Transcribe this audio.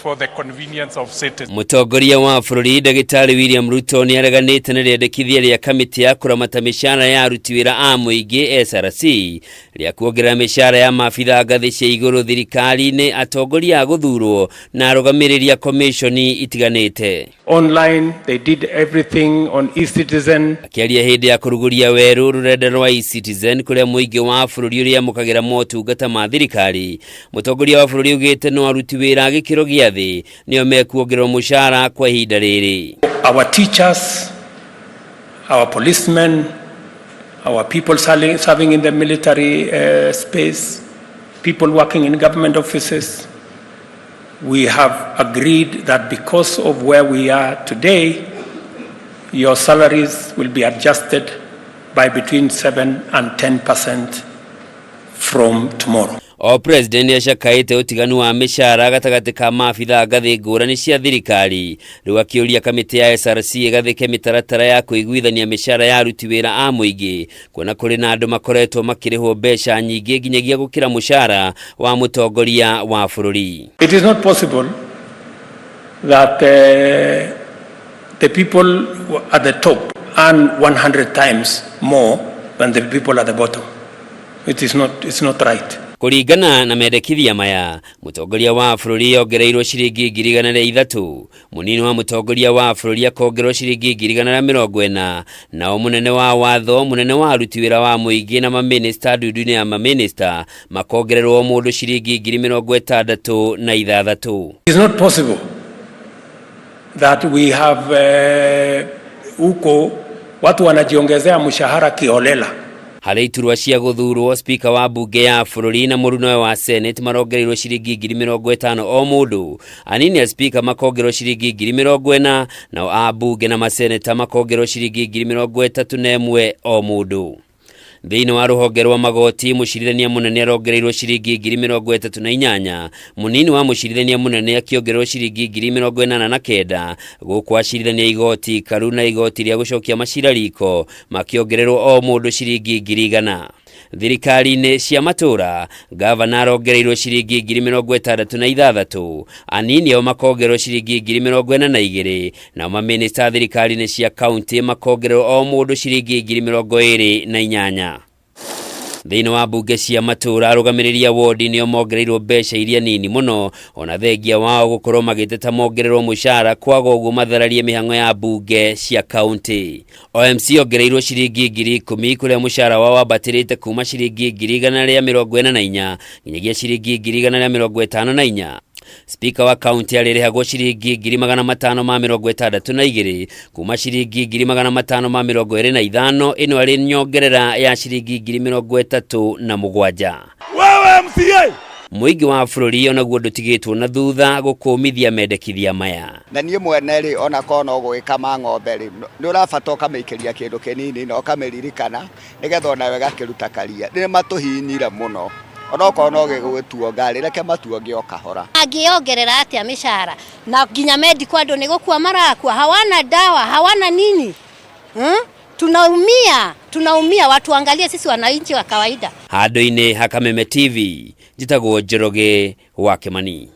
for the convenience of citizens. Mũtongoria wa bũrũri Ndagĩtarĩ William Ruto nĩ areganĩte na rĩendekithia rĩa kamĩtĩ ya kũramata mĩcara ya aruti wĩra a mũingĩ SRC rĩa kuongerera mĩcara ya maabitha ngathĩ cia igũrũ thirikari-inĩ, atongoria a gũthurwo na arũgamĩrĩri a komĩconi itiganĩte. Online, they did everything on eCitizen. Akĩaria hĩndĩ ya kũrugũria werũ rũrenda rwa eCitizen kũrĩa mũingĩ wa bũrũri ũrĩamũkagĩra motungata ma thirikari, mũtongoria wa bũrũri augĩte no aruti wĩra a gĩkĩro gĩa thĩ nĩo mekuongererwo mũcara kwa ihinda rĩrĩ. Our teachers, our policemen, our people serving in the military space, people working in government offices, we have agreed that because of where we are today, your salaries will be adjusted by between 7 and 10% from tomorrow. O president nĩacakaĩte ũtiganu wa mĩcara gatagatĩ ka maabitha ngathĩ ngũrani cia thirikari, rĩu akĩũria kamĩtĩ ya SRC ĩgathĩke mĩtaratara ya kũiguithania mĩcara ya aruti wĩra a mũingĩ, kuona kũrĩ na andũ makoretwo makĩrĩhwo mbeca nyingĩ nginyagia gũkĩra mũcara wa mũtongoria wa bũrũri. It is not possible that the people at the top earn 100 times more than the people at the bottom. It is not, it's not right. Kũringana na mendekithia maya, mũtongoria wa bũrũri ongereirwo ciringi 103,000, mũnini wa mũtongoria wa bũrũri akongererwo ciringi 140,000, nao mũnene wa watho, mũnene wa aruti wĩra wa mũingĩ na mamĩnĩsta ndundu-inĩ ya mamĩnĩsta makongererwo mũndũ ciringi 66,000. It is not possible that we have huko watu wanajiongezea mshahara kiholela. Harĩ iturwa cia gũthurwo, spika wa mbunge ya bũrũri na mũrunawe wa senate marongereirwo ciringi 50,000 o mũndũ, anini a spika makongererwo ciringi 40,000, nao a mbunge na maseneta makongererwo ciringi 31,000 o mũndũ. Thĩinĩ wa rũhonge rwa magoti, mũcirithania mũnene arongereirwo ciringi 38,000, mũnini wa mũcirithania mũnene akĩongererwo ciringi 89,000, gũkũ acirithania igoti karu na igoti rĩa gũcokia macira riko makĩongererwo o mũndũ ciringi 100,000. Thirikari-inĩ cia matũra, gavana arongereirwo ciringi 66,000, anini ao makongererwo ciringi 42,000, nao mamĩnĩsta thirikari-inĩ cia kaunti makongererwo o mũndũ ciringi 28,000. Thĩinĩ wa mbunge cia matũra, arũgamĩrĩri a wodi nĩo mongereirwo mbeca iria nini mũno, ona thengia wao gũkorwo magĩteta mongererwo mũcara kwaga ũguo mathararie mĩhang'o ya mbunge cia kaunti. OMC ongereirwo ciringi 10,000 kũrĩa mũcara wao wambatĩrĩte kuma ciringi 144,000 nginyagia ciringi 154,000. Spika wa kaunti arĩrĩhagwo ciringi 562,000 kuma ciringi 525,000, ĩno arĩ nyongerera ya ciringi 37,000. Wewe MCA! Mũingĩ wa bũrũri onaguo ndũtigĩtwo na thutha gũkũmithia mendekithia maya. Na niĩ mwene rĩ, ona korwo no gũgĩkama ng'ombe rĩ, nĩ ũrabata ũkamĩikĩria kĩndũ kĩnini na ũkamĩririkana nĩgetha onawe ĩgakĩruta karia. Nĩ matũhihinyire mũno, onokorwo no gĩgũtuo ngari, reke matuonge o kahora. Angĩongerera atĩa mĩcara na nginya medical andũ nĩ gũkua marakua, hawana dawa, hawana nini, Tunaumia, tunaumia, watuangalie sisi wananchi wa kawaida. Handũ-inĩ ha Kameme TV, njĩtagwo Njoroge wa Kĩmani.